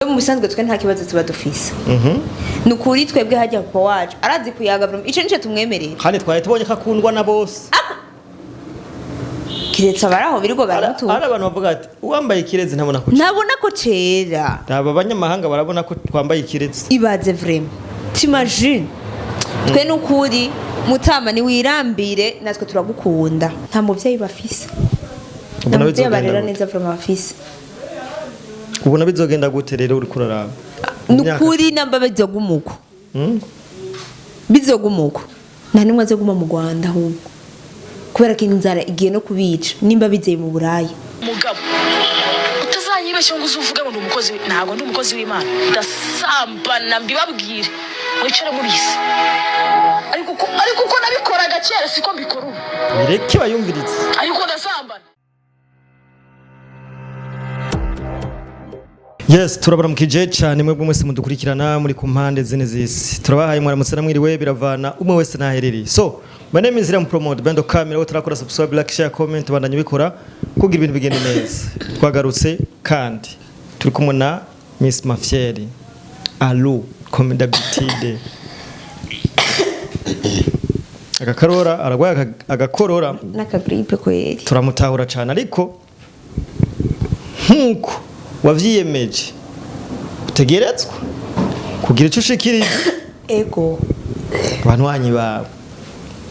Mu bisanzwe twe nta kibazo tuba dufise. Ni ukuri, twebwe hajya papa wacu arazi kuyaga bro, ico nico tumwemerera. Kandi twari tubonye ko akundwa na bose. Kiretse abari aho birirwa baramutuka. Hari abantu bavuga ati uwambaye ikirezi ntabona ko Ntabona ko cera. Aba abanyamahanga barabona ko twambaye ikirezi. Ibaze vraiment, t'imagines, twe nukuri mutama niwirambire, natwe turagukunda. Nta muvyeyi bafise, nta Ubona muvyeyi bizogenda barera gute? neza vraiment bafise. Ubona bizogenda gute rero uriko uraraba? Nukuri namba bizogumuko, bizogumuko, nta nimwe azoguma mu Rwanda, ahubwo kubera ko inzara igiye no kubica nimba bizeye mu Buraya. Mugabo utazanyibeshya ngo uzuvuge ngo ndi umukozi ntabwo ndi umukozi w'Imana, ndasambana, mbibabwire mwicare mubizi. Ariko uko nabikoraga kera siko mbikora ubu. Bireke bayumvirize. Ariko ndasambana. Yes, turabaramukije cyane mwebwe mwese mudukurikirana muri ku mpande zine z'isi. Turabahaye mwaramutse namwiriwe, biravana umwe wese naherereye. So, my name is Ram Promote Bendo Camera, aho turakora subscribe, like, share, comment, bandanye bikora kugira ibintu bigende neza. Twagarutse kandi turi kumwe na Miss Mafieri. Alu, comme d'habitude. Agakarora aragwaye agakorora. N'akagripe kweri. Turamutahura cyane, ariko nk'uko wavyiyemeje utegerezwa kugira icyo ushikirije Ego. abanywanyi bawe.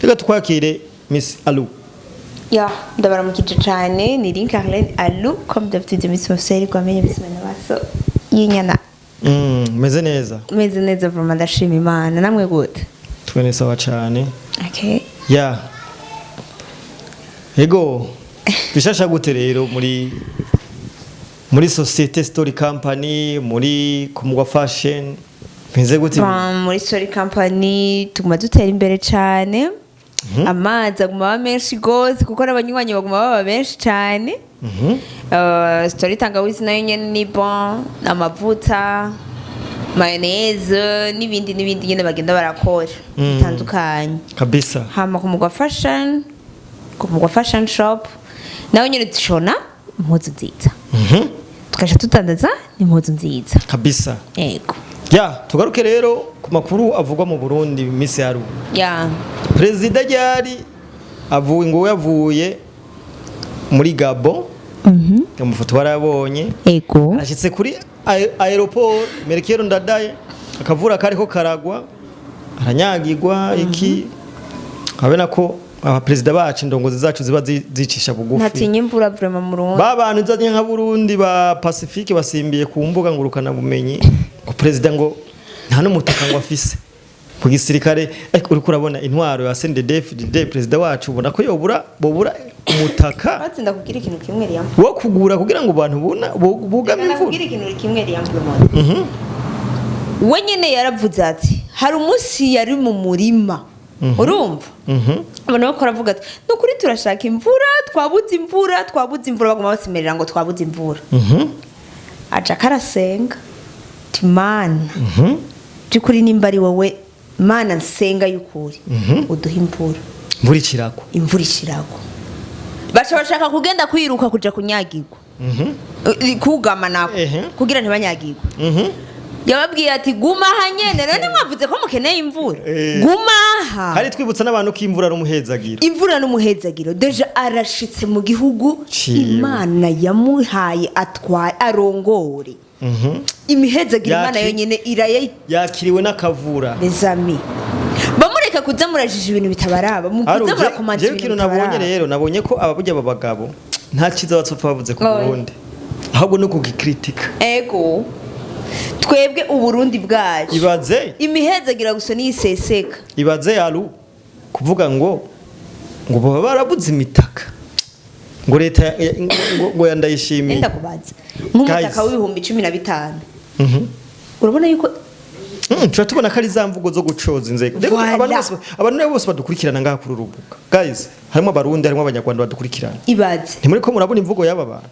Reka twakire Miss Alu. Ya, ndabaramukije cyane, ni Link Arlene Alu, comme d'habitude, Miss Mafseri kwamenye bismana baso yinyana. Meze neza. Meze neza vraiment, ndashima Imana. Namwe gute? Twe ni sawa cyane. Okay. Ya, ego, bishasha gute rero muri Societe Story Company, muri Kumugwa Fashion, bimeze gute? Bon, muri Story Company tuguma dutera imbere cyane, amazi aguma aba menshi gose kuko n'abanywanyi baguma baba benshi cyane. Story tangawizi nayo nyene ni bon, amavuta, mayonnaise n'ibindi n'ibindi nyene bagenda barakora bitandukanye. Kabisa. Hama ku Mugwa Fashion Shop nawe nyene dushona impuzu nziza, tukaja tudandaza impuzu nziza. Kabisa. Yego. Ya, tugaruke rero ku makuru avugwa mu Burundi, Miss Alu. Ya. Perezida ryari avuye, ngo yavuye muri Gabon, amafoto barayabonye. Ego. Arashyitse kuri aéroport Melchior Ndadaye, akavura kariko karagwa, aranyagirwa iki, abena ko abaperezida bacu, indongozi zacu ziba zicisha bugufi. Ntatinya imvura vraiment mu Burundi. Ba bantu nzanye nka Burundi ba Pacifique basimbiye ku mbuga ngurukana bumenyi ngo perezida ngo nta n'umutaka ngo afise ku gisirikare. Ariko uriko urabona intwaro ya CNDD-FDD, perezida wacu ubona ko yobura bobura umutaka Batsinda kugira ikintu kimwe Liam. wo kugura kugira ngo abantu bugame imvura. Kugira ikintu kimwe Liam Promote. We nyene yaravuze ati hari umunsi yari mu murima, urumva, abantu bakora avuga ati ni ukuri turashaka imvura, twabuze imvura, twabuze imvura, baguma basemerera ngo twabuze imvura. Aca karasenga ati: "Mana, by'ukuri nimba ari wowe Mana nsenga y'ukuri, uduhe imvura." Imvura ikiragwa. Imvura ishiragwa, baca bashaka kugenda kwiruka kuja kunyagirwa, kugama nako kugira ntibanyagirwe. Yababwiye ati: "Guma aha nyene, none mwavuze ko mukeneye imvura, guma aha." Hari twibutsa n'abantu ko imvura ari umuhezagiro. Imvura n'umuhezagiro. Déjà arashitse mu gihugu Ciwe. Imana yamuhaye atwaye arongore imihezagiro. Imana yonyene iraye. Yakiriwe n'akavura. Les amis, bamureka kuza murajije ibintu bitabaraba, mukuza Ari, murakomanta jewe ibintu ikintu nabonye bitabaraba. Rero nabonye ko ababurya aba bagabo nta cyiza bazopfa bavuze ku Oya. Burundi, ahubwo no kugikritika. Ego, twebwe Uburundi bwacu, Ibaze. imihezagira gusa niyiseseka. Ibaze yaru kuvuga ngo baba barabuze imitaka, ngo leta ngo yandayishimiye. Nenda kubaza nk'umutaka Guys. w'15,000, urabona yuko Tuba tubona ko ari za mvugo zo gucoza inzego. Rero Voilà. abantu bose badukurikirana ngaha kuri urubuga, guys, harimo Abarundi, harimo Abanyarwanda badukurikirana. Ibaze. Ntimuri ko murabona imvugo y'aba bantu,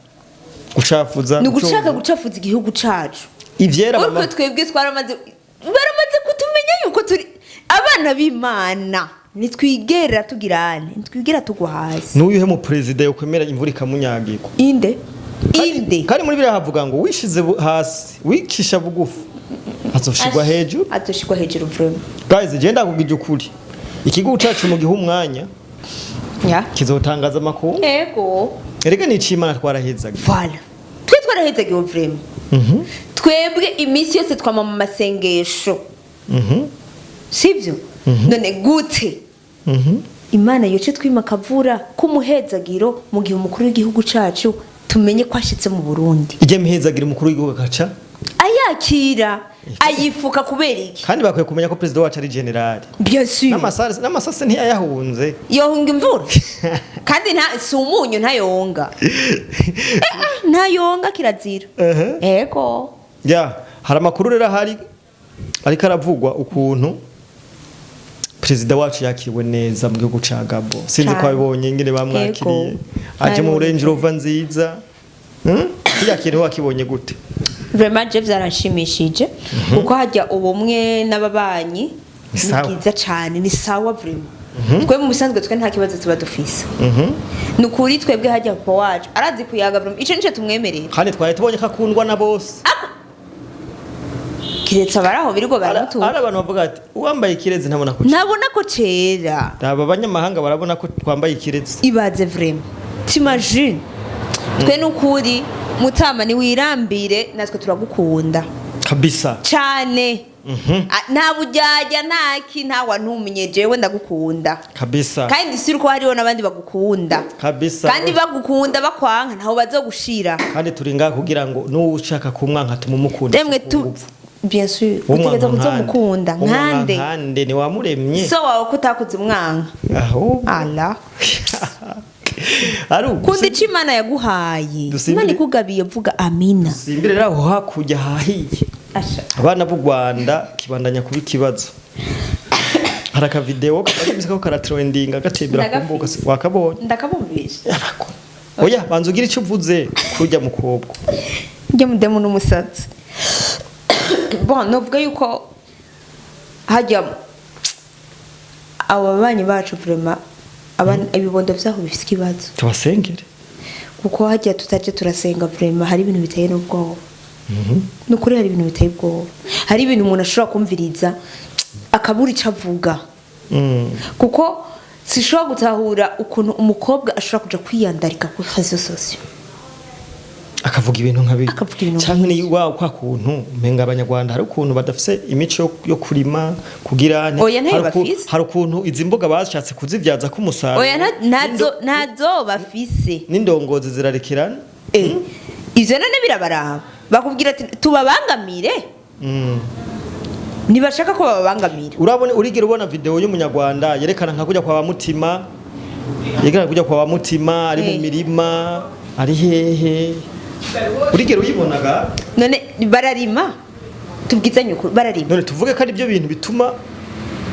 gucafuza, Ni ugushaka gucoza. gucafuza igihugu cacu. Ivyera Urwo mama. twebwe baramaze kutumenya yuko turi abana b'Imana, ntitwigera tugirane, ntitwigera tugwa hasi. N'uyuhe mu perezida yokwemera imvura ikamunyagirwa? Inde Inde? Kandi muri biriya havuga ngo wishize hasi, wicisha bugufi, azoshirwa hejuru. Azoshirwa hejuru vraiment. Guys, je ndakubwije ukuri, ikigo cacu mu gihe umwanya kizotangaza amakuru. Erega ni icimana, twarahezaga. Voilà, twe twarahezagiwe vraiment. Twebwe iminsi yose twama mu masengesho, sibyo? None gute Imana yoce twima akavura k'umuhezagiro mu gihe umukuru w'igihugu cacu tumenye ko ashitse mu Burundi? Ijya mihezagira umukuru w'igihugu akaca Ayakira, ayifuka kubera iki? Kandi bakwiye kumenya ko perezida wacu ari général. Bien sûr. N'amasase ntiyayahunze. Yohunga imvura kandi nta si umunyu, ntayonga. Ntayonga, kirazira. Ego. Ya, hari amakuru rero ahari ariko aravugwa ukuntu perezida wacu yakiriwe neza mu gihugu ca Gabo. Sinzi ko Cane. wabibonye ingene bamwakiriye. Ego. Aje mu Nabibonye. Range Rover nziza. Kirya kintu wakibonye gute? Vraiment, je byaranshimishije kuko hajya ubumwe n'ababanyi Ni ni sawa. bwiza cane, ni sawa vraiment. Twe mu bisanzwe twe nta kibazo tuba dufise, ni ukuri. Twebwe hajya papa wacu arazi kuyaga vraiment, ico nico tumwemerera. Kandi twari tubonye ko akundwa na bose. Kiretse abari aho birirwa baramutuka. Hari abantu bavuga ati uwambaye ikirezi ntabona ko Ntabona ko cera. Aba abanyamahanga barabona ko twambaye ikirezi. Ibaze vraiment, t'imagines? Twe nukuri, mutama niwirambire, natwe turagukunda. Kabisa. Cane. Ah, nta bujyajya, ntaki, ntawa ntumenye, jewe ndagukunda. Kandi si uko hariho n'abandi bagukunda. Kandi bagukunda, bakwanka, ntaho bazogushira. Kandi turi ngaha kugira ngo n'ushaka kumwanka tumumukunda. Demwe tu, bien sûr, utegereza kuzomukunda nkande. Nkande ni wamuremye. So wawe ko utakuze umwanka? Ahubwo Ala. Ari Kunda ico Imana yaguhaye. Imana ikugabiye, vuga amina. Simbire rero aho hakurya hahiye. Asha. Abana b'u Rwanda kibandanya kuba ikibazo. Hari akavideo kamaze ko karatrendinga, gatembera ku mbuga, wakabonye? Ndakabumvisha. Yabako. Oya, banza ugira icyo uvuze kurya mukobwa. Njye mudemu n'umusatsi, bon, novuga yuko hajya abo babanyi bacu vraiment, ibibondo vyaho bifise ikibazo. Tubasengere. Kuko hajya tutaje turasenga vraiment, hari ibintu biteye n'ubwoba. Ni ukuri, hari ibintu biteye ubwoba, hari ibintu umuntu ashobora kumviriza akabura icyo avuga. Kuko sishobora gutahura ukuntu umukobwa ashobora kuja kwiyandarika kuri réseaux sociaux. Akavuga ibintu nka bibi. Akavuga ibintu. Canke ni wa kwa kuntu umenga abanyarwanda hari ukuntu badafise imico yo kurima kugira Oya, ntayo hari bafise. Hari ukuntu izi mboga bashatse kuzivyaza ko umusaruro. Oya, ntazo bafise. N'indongozi zirarekerana. Eh, ivyo none birabaraba, bakubwira ati tubabangamire. Ntibashaka ko bababangamira. Urabona, urigera ubona video y'umunyarwanda yerekana nka kujya kwa bamutima, yerekana kujya kwa bamutima ari mu mirima, ari hehe? Urigera uyibonaga? None bararima? Tubwizanye ukuri, bararima? None tuvuge ko ari byo bintu bituma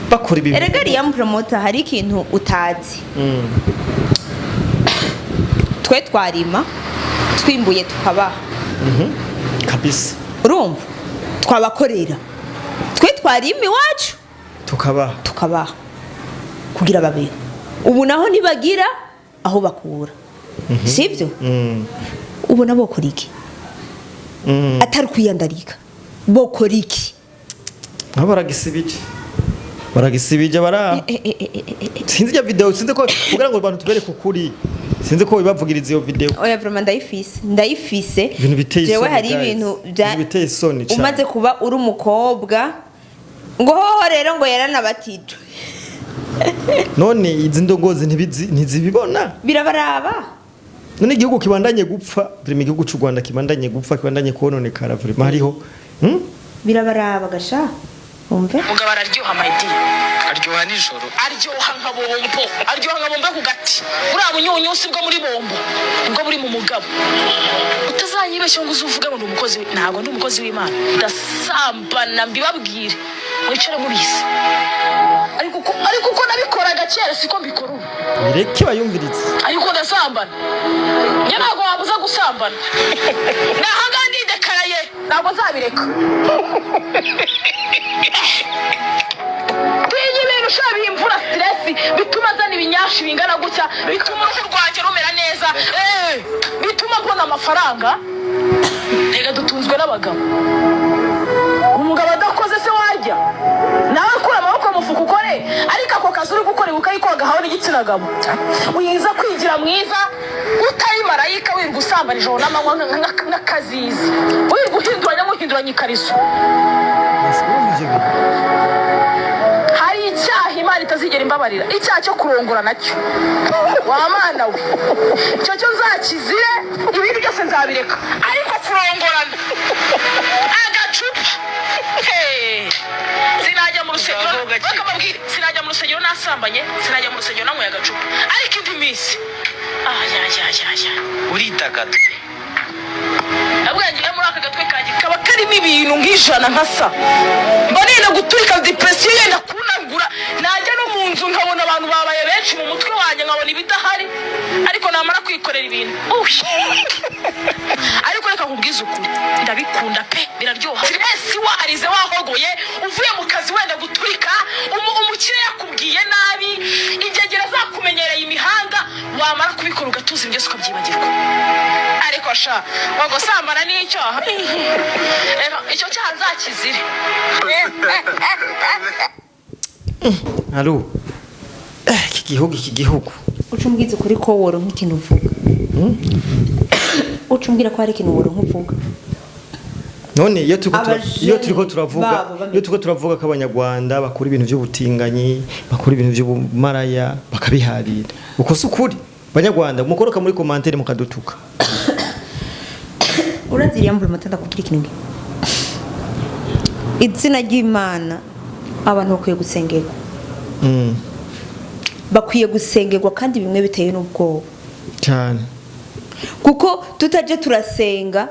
bakora ibi? Erega riya promoter, hari ikintu utazi. Twe twarima, twimbuye tukabaha. Kabisa. Urumva, twabakorera, twe twarima iwacu. Tukabaha. Tukabaha kugira babeho. Ubu naho ntibagira aho bakura, sibyo? Ubu nabo bokora iki? Atari kwiyandarika, bokora iki? Nabo baragisibije, baragisibije bara. Sinzi iyo video, sinzi ko kugira ngo abantu tubereke ukuri, sinzi ko bibavugiriza iyo video. Oya, vraiment, ndayifise, ndayifise. Ibintu biteye Jewe isoni, hari guys. ibintu bya Ibintu biteye isoni cane. Umaze kuba uri umukobwa, ngo hoho rero ngo yaranabatijwe. None izi ndongozi ntizibibona? Birabaraba. None igihugu kibandanye gupfa vraiment, igihugu cy'u Rwanda kibandanye gupfa, kibandanye kononekara vraiment, hariho Birabaraba gasha, umve. Mugabo araryoha, my dear. Aryoha nijoro. Aryoha nka bombo, aryoha nka bombo yo ku gati. Buriya bunyunyusi bwo muri bombo nibwo buri mu mugabo. Utazanyibeshya ngo uzuvuge ngo ndi umukozi ntabwo ndi umukozi w'Imana. Ndasambana, mbibabwire, mwicare mubizi. Ariko uko nabikoraga kera siko mbikora ubu. Bireke bayumvirize. Ariko ndasambana njye, ntabwo wabuza gusambana. Nahangaha ndidekaraye, ntabwo nzabireka. Tinya ibintu ushobora bimvura stress. Bituma azana ibinyashi bingana gutya, bituma uruhu rwanjye rumera neza, bituma mbona amafaranga. Reka, dutunzwe n'abagabo. Umugabo adakoze se warya? Nawe kura amaboko mu mufuka ukore, ariko ako kazi uri gukora, ibuka yuko wagahawe n'igitsina gabo. Wiza kwigira mwiza utari marayika, wirirwa usambana ijoro n'amanywa nk'akazizi, wirirwa uhinduranya muhinduranya ikariso. Urumva ivyo bintu? Hari icyaha Imana itazigera imbabarira, icyaha cyo kurongora nacyo. Wa Mana we, icyo cyo nzakizire. Ibindi byose nzabireka, ariko kurongorana agacupa. Hey! Sinajya mu rusengero, bakababwira, sinajya mu rusengero nasambanye, sinajya mu rusengero nanyweye agacupa, ariko indi minsi ayayayaya. Uridagadwe. Nabwo ngiye muri aka gatwe kanjye kaba karimo ibintu nk'ijana, nkasa mba nenda guturika, depression yenda kunagura. Najya no mu nzu nkabona abantu babaye benshi mu mutwe wanjye, nkabona ibidahari, ariko namara kwikorera ibintu. Uy! Ariko reka nkubwize ukuri, ndabikunda pe, biraryoha. Stress warize, wahogoye, uvuye mu kazi wenda guturika, umukire yakubwiye nabi, ingegera zakumenyereye imihanda, wamara kubikora ugatuza, byose ukabyibagirwa. Ariko sha, wagusambana n'icyaha. Reka, icyo cyaha nzakizire. Alo, iki gihugu, iki gihugu. Uca umbwiza ukuri ko woronka ikintu uvuga, uca umbwira ko hari ikintu woronka uvuga. None iyo Abajene iyo turiko turavuga, babo bameze. iyo turiko turavuga ko Abanyarwanda bakora ibintu by'ubutinganyi, bakora ibintu by'ubumaraya, bakabiharira, uko si ukuri? Banyarwanda, mukoroka muri commentaire mukadutuka. Uraziriya mbura amata, ndakubwira ikintu kimwe. Izina ry'Imana, abantu bakwiye gusengerwa. Bakwiye gusengerwa kandi bimwe biteye n'ubwoba. Cyane. Kuko tutaje turasenga,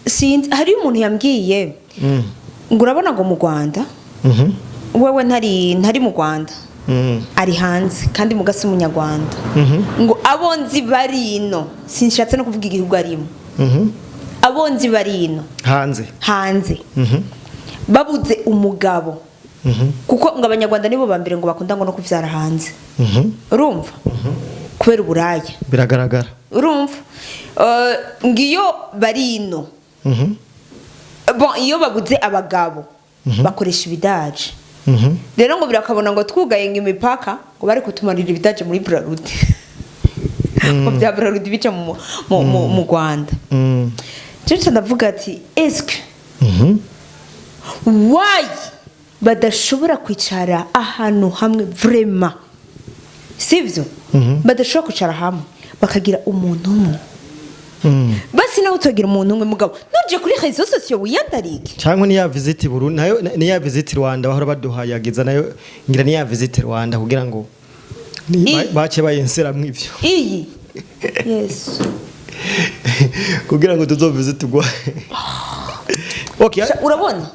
sinzi, hariyo umuntu yambwiye ngo urabona ngo mu Rwanda, wewe ntari mu Rwanda, ari hanze kandi mugasi umunyarwanda, ngo abo nzi bari ino, sinshatse no kuvuga igihugu arimo, abo nzi bari ino hanze, hanze, babuze umugabo, kuko ngo Abanyarwanda nibo ba mbere ngo bakunda ngo no kuvyara hanze. Urumva, kubera uburaya. Biragaragara. Urumva, ngiyo bari ino, bon, iyo babuze abagabo bakoresha ibidaje. Rero ngo birakabona ngo twugaye ngo imipaka, ngo bari kutumarira ibidaje muri Brarudi, ngo bya Brarudi bica mu Rwanda. Jewe ndavuga ati eske why badashobora kwicara ahantu hamwe vraiment? Sivyo, badashobora kwicara hamwe bakagira umuntu umwe? Basi nawe utagira umuntu umwe, mugabo nuje kuri réseaux sociaux wiyandarike. Cyangwa niya Visit Burundi nayo, niya Visit Rwanda bahora baduhayagiza nayo, ngira niya Visit Rwanda kugira ngo bace bayenseramwo ivyo. Iyi Yesu. Kugira ngo tuzovisit ugwa, okay. Sha, urabona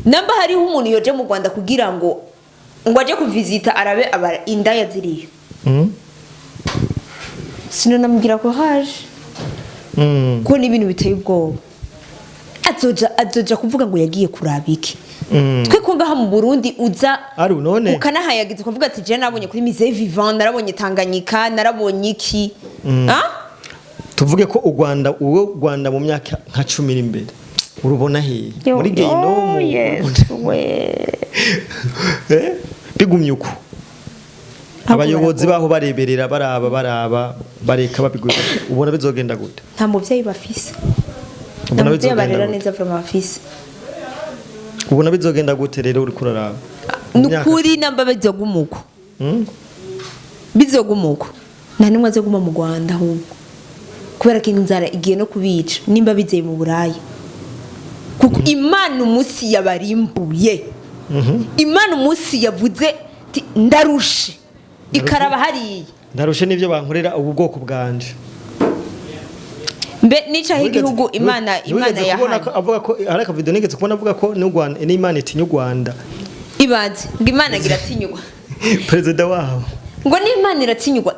namba hariho umuntu yoje mu Rwanda kugira ngo aje kuvizita arabe aba indaya ziriyo, sinonamubwira ko haje, kuko ni ibintu biteye ubwoba. Azoja kuvuga ngo yagiye kuraba iki? Twe ko ngaha mu Burundi uza Ari none ukanahayagiza, ukavuga ati je nabonye kuri Musée Vivant, narabonye Tanganyika, narabonye iki. Ah? Tuvuge ko u Rwanda, uwo Rwanda mu myaka nka 10 iri imbere urubona hehe? Muri gehinomu? Eh? Bigumye uko, abayobozi baho bareberera, baraba baraba, bareka babigura, ubona bizogenda gute? Nta muvyeyi bafise, nta Ubona muvyeyi bizogenda barera gute? neza vraiment bafise. Ubona bizogenda gute rero uriko uraraba Mu myaka- Nukuri namba bizoguma uko, bizoguma uko, nta nimwe azoguma mu Rwanda, ahubwo kubera ko inzara igiye no kubica nimba bizeye mu Buraya, kuko Imana umunsi yabarimbuye, Imana umunsi yavuze ati ndarushe, ikaraba hariya. Ndarushe n'ibyo bankorera ubu bwoko bwanje. Mbe nicaho igihugu Imana Ntiwigeze kubona yahanye. Avuga ko hari akavideo nigeze kubona avuga ko n'u Rwanda n'Imana itinya u Rwanda. Ibanze ngo Imana ngo iratinyugwa. Perezida wabo. Ngo n'Imana iratinyugwa.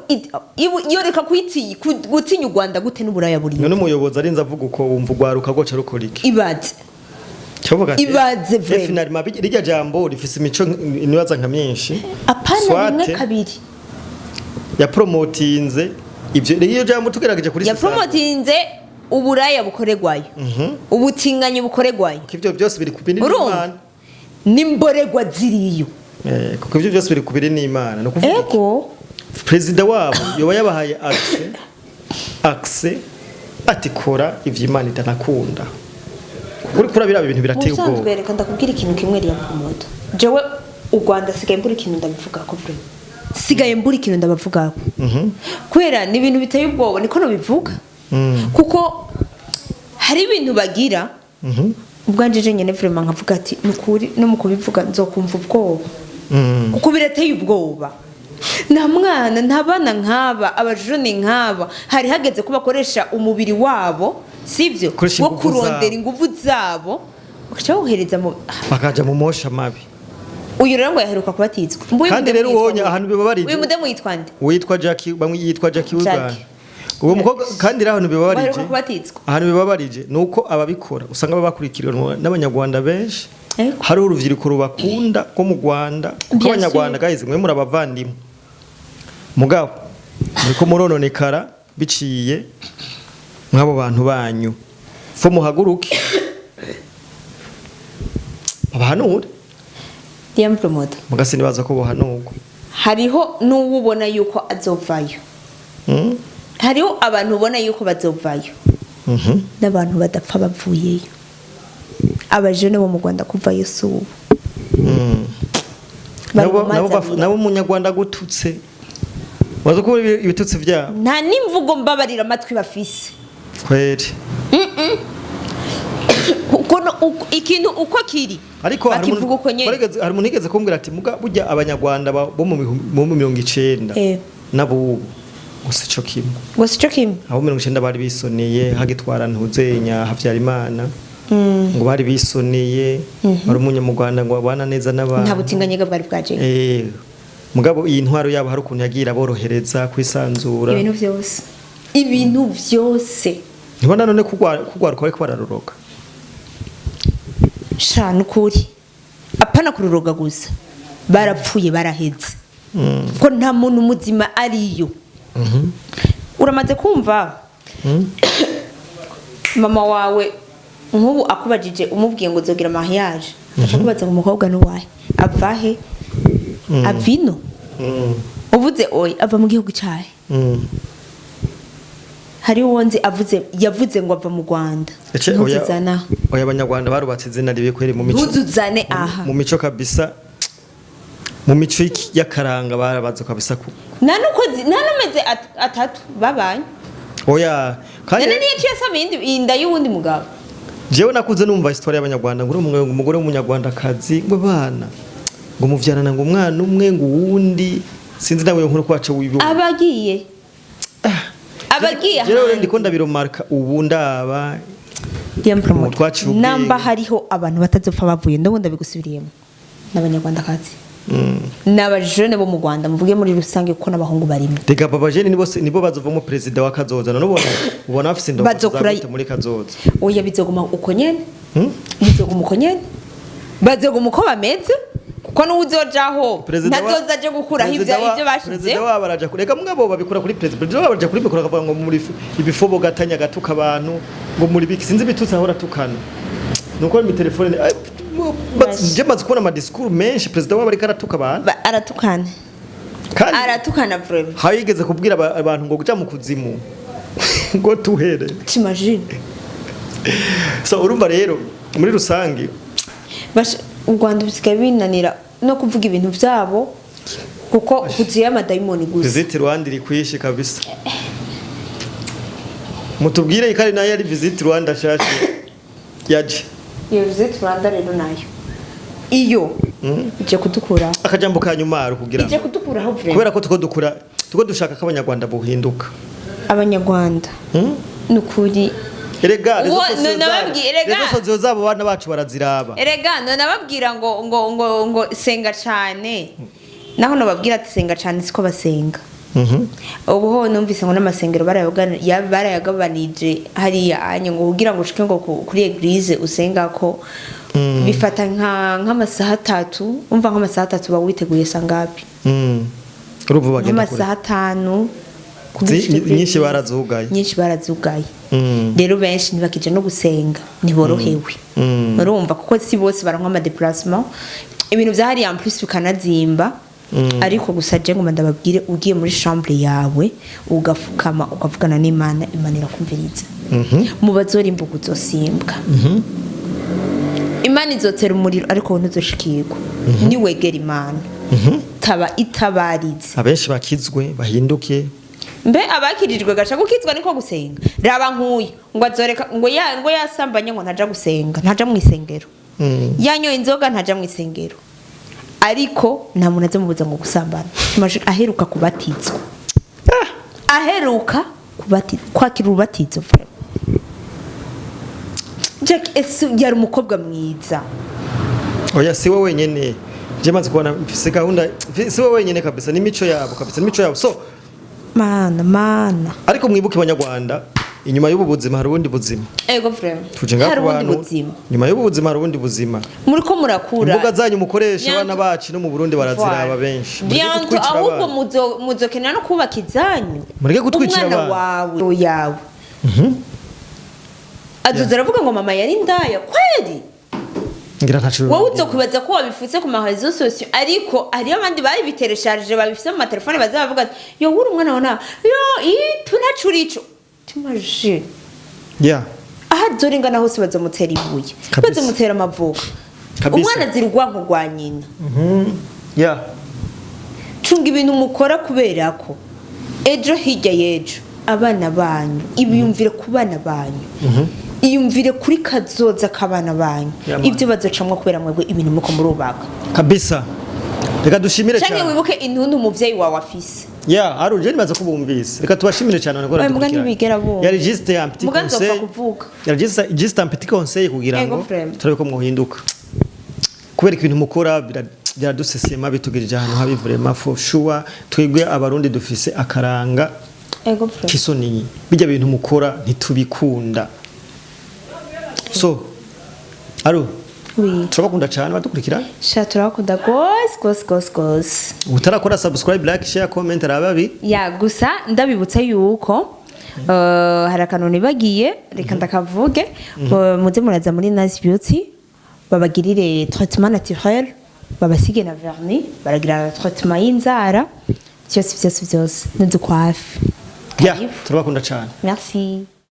Yoreka gutinya u Rwanda gute n'uburaya buriyo? None umuyobozi arinze avuga uko, wumva urwaruka rwoca rukora iki? Ibanze. Cyovuga ati, Ibaze vraiment. Finalement rirya jambo rifise imico nibaza nka myinshi. Apana Soit rimwe kabiri. Yapromotinze ivyo iyo jambo tugerageje kuri Yapromotinze uburaya bukoregwayo, ubutinganyi bukoregwayo. Kuko ivyo byose biri kubiri Urumva? n'Imana. N'imboregwa ziriyo. Kuko ivyo byose biri kubiri n'Imana, no kuvuga iki? Ego. Perezida wabo yoba yabahaye accès ati kora ivyo Imana itanakunda, kuko uriko urabiraba ibintu birateye Musanzwe ubwoba. Reka ndakubwira ikintu kimwe, riya promote, jewe u Rwanda sigaye mbura ikintu ndabivugako, vraiment sigaye mbura ikintu ndabavugako, kubera ni ibintu biteye ubwoba, niko nobivuga, kuko hari ibintu bagira ubwanje je nyene vraiment nkavuga ati nukuri no mu kubivuga nzokumva ubwoba, kuko birateye ubwoba. Nta mwana, nta bana nk'aba, abajene nk'aba, hari hageze ko bakoresha umubiri wabo, sivyo? Koresha Wo inguvu kurondera zabo. Inguvu zabo bakaca bawuhereza mu Bakaja mu mosha mabi. Uyu rero ngo yaheruka kubatizwa. Mbuyu Kandi mudemu rero yitwa ubonye gute? ahantu bibabarije. Uyu mudemu yitwa nde? Witwa Jackie, bamwe yitwa Jackie w'u Jackie. Rwanda, uwo mukobwa. Kandi rero ahantu bibabarije, Baheruka kubatizwa. ahantu bibabarije ni uko ababikora usanga baba bakurikiranwa n'abanyarwanda benshi. Ego. Hariho urubyiruko rubakunda rwo mu Rwanda, kuko Bien abanyarwanda, sûr. guys, mwe muri abavandimwe, mugabo muriko murononekara biciye mw'abo bantu banyu. Fo muhaguruke babahanure. DM promoter. Muga sinibaza ko bohanurwa. Hariho n'uwo ubona yuko azovayo. Hariho abantu ubona yuko bazovayo n'abantu badapfa bavuyeyo. Abajene bo mu Rwanda kuvayo si ubu. Bari mu mazi abira. Nabo umunyarwanda agututse, waza kubona ibitutsi vyabo. Nta n'imvugo mbabarira amatwi bafise. Kweri. Kuko ikintu uko kiri Ariko hari bakivuga umuntu uko nyene. Hari umuntu yigeze kumbwira ati muga burya abanyarwanda bo mu 90 n'abubu gusa ico kimwe. Ngo sico kimwe. Abo 90 bari bisoneye, hagitwara Ntuzenya Habyarimana, ngo bari bisoneye, bari umunyamurwanda ngo babana neza n'abantu. Nta butinganyiga bwari bwaje. Mugabo iyi ntwaro yabo hari ukuntu yagiye iraborohereza kwisanzura. Ibintu byose, ibintu byose. Ntibona none kugwaruka bariko bararuroga. Sha, nukuri apana kururoga gusa, barapfuye, baraheze, ko nta muntu muzima ariyo. Uramaze kumva mama wawe nk'ubu akubajije, umubwiye ngo uzogira mariage, aca kubaza ngo umukobwa n'uwahe, ava he, ava ino? Uvuze oya, ava mu gihugu cyahe? Hari uwo nzi avuze, yavuze ngo ava mu Rwanda. Ece, oya. Ntuzuzane aha. Oya, abanyarwanda barubatse izina ribi kweri mu mico. Ntuzuzane aha. Mu mico kabisa, mu mico y'akaranga barabaza kabisa ku Nta nuko nta n'amezi 3 babanye. Oya, kandi None niyo yaciye asaba iyindi inda y'uwundi mugabo. Jewe nakuze numva histoire y'abanyarwanda, ngo uri umugore w'umunyarwandakazi, ngo bana ngo muvyarana ngo umwana umwe, ngo uwundi sinzi nawe nkuru kwacu wibu. Abagiye Jewe ahandi. ndiko ndabiromarka ubu ndaba DM promoter. Twaciye ubwenge. Namba hariho abantu batazopfa bavuye, ndabona ndabigusubiriyemo, n'abanyarwandakazi, n'abajene bo mu Rwanda, muvuge muri rusange, kuko n'abahungu barimo. Rega baba jene nibo nibo bazovamo perezida wa kazoza. None ubona bafise indongo Bazokura- zagute muri kazoza? Oya, bizoguma uko nyene. Bizoguma uko nyene, bazoguma uko bameze, kuko n'uwuzojaho ntazoza aje gukuraho ivyo Perezida ivyo bashizeho. wabo araja rega mugabo babikura kuri perezida. Perezida wabo araja kuri mikoro akavuga ngo muri ibifobo gatanya gatuka abantu, ngo muri biki, sinzi ibitutsi ahora atukana, nuko mi telefone je maze kubona ama discours menshi perezida wabo ariko aratuka abantu. Aratukana. Kandi Aratukana vraiment. hayigeze kubwira abantu ngo kuja mu kuzimu ngo tuhere. T'imagines? So urumva rero muri rusange U Rwanda bisigaye binanira no kuvuga ibintu byabo, kuko huzuye amadayimoni gusa. Visit Rwanda iri kwishi kabisa. Mutubwire ikari nayo ari Visit Rwanda shasha yaje. Iyo Visit Rwanda rero nayo iyo ije kudukuraho. Akajambo ka nyuma ari kugira Ije kudukuraho vraiment. Kubera ko tuko dukura, tuko dushaka ko abanyarwanda buhinduka. Abanyarwanda ni ukuri. Erega Uwo- nababwiye, erega. réseaux sociaux zabo bana bacu baraziraba. Erega none ababwira ngo senga cane, naho nababwira ati senga cane, siko basenga. Ubu ho numvise ngo n'amasengero barayagabanije hariya anye, ngo kugira ngo ushike ngo kuri église usenga ko bifata nk'amasaha 3. Umva, nk'amasaha 3 uba witeguye sangapi? Urumva bagenda kure. Nk'amasaha 5 kugira ushike kuri nyinshi église. Barazugaye. Nyinshi barazugaye. Rero benshi ntibakija no gusenga, ntiborohewe. Urumva, kuko si bose baronka ama déplacement, ibintu vya hariya en plus bikanazimba. Ariko gusa je ngoma ndababwire, ugiye muri chambre yawe ugafukama ukavugana n'Imana, Imana irakumviriza. Mu bazorimbuka uzosimbwa, Imana izotera umuriro, ariko wowe ntuzoshikirwa niwegera Imana taba itabarize. Abenshi bakizwe, bahinduke. Mbe abakirijwe gaca gukizwa niko gusenga? Raba nkuyu ngo azoreka ngo yasambanye, ngo ntaja gusenga, ntaja mu isengero. Yanyoye inzoga, ntaja mu isengero, ariko nta muntu azamubuza ngo gusambana. Imagine, aheruka kubatizwa, aheruka kubatizwa, kwakira urubatizo. Vraiment, Jack ese yari umukobwa mwiza. Oya, si we wenyene. Je maze kubona mfise gahunda, si we wenyene kabisa, n'imico yabo kabisa, n'imico yabo. So Mana, mana! Ariko mwibuke Abanyarwanda, inyuma y'ubu buzima hari ubundi buzima. Ego, vraiment. Tuje ngaho Hari ku ubundi bantu. buzima. Nyuma y'ubu buzima hari ubundi buzima. Muriko murakura. Imbuga zanyu mukoresha, abana bacu no mu Burundi baraziraba benshi. Mureke Bientôt kutwicira ahubwo abana. Muzokenera no kubaka izanyu. Mureke kutwicira umwana abana. Wawe yawe azoza aravuga ngo mama yari indaya kweri? Ngira ntaco. Wowe uzokubaza ko wabifutse ku ma réseaux sociaux, ariko hariyo abandi babiteresharije, babifise mu matelefone, baza bavuga ati: "Yo, wuri umwana wa na yo itu nacurico." T'imagines? Aho azoringana hose bazomutera ibuye. Kabisa. Bazomutera amavuka. Kabisa. Umwana azira urwanko rwa nyina. Cunga ibintu mukora, kubera ko ejo hirya y'ejo abana banyu, ibiyumvire ku bana banyu, iyumvire kuri kazoza k'abana banyu. Yeah, man. Ibyo bazocamwo kubera mwebwe ibintu muko murubaka. Kabisa, reka dushimire Canke cyane. wibuke intuntu umuvyeyi wawe afise. Ya, ari uje nibaza ko bumvise. Reka tubashimire cyane abantu. Oya, muga ntibigera bumva. Yari juste un petit Muga nzopfa conseil. kuvuga. Yari juste un petit conseil kugira Ego, ngo friend. turabe ko mwohinduka, kubera ko ibintu mukora biradusesema, bitugirije ahantu habi vraiment, for sure. Twebwe Abarundi dufise akaranga Ego, friend. kisoni, bijya bintu mukora ntitubikunda. So aro Oui. turabakunda cyane badukurikira. Sha, turabakunda gose gose gose gose. Utarakora subscribe, like, share, comment, arababi. Ya, gusa ndabibutsa yuko hari akantu nibagiye, reka ndakavuge. Muze muraza muri Nice Beauty babagirire traitement naturel, babasige na vernis, baragira traitement y'inzara, byose byose byose n'udukwafi. Ya. Karibu. Turabakunda cyane. Merci.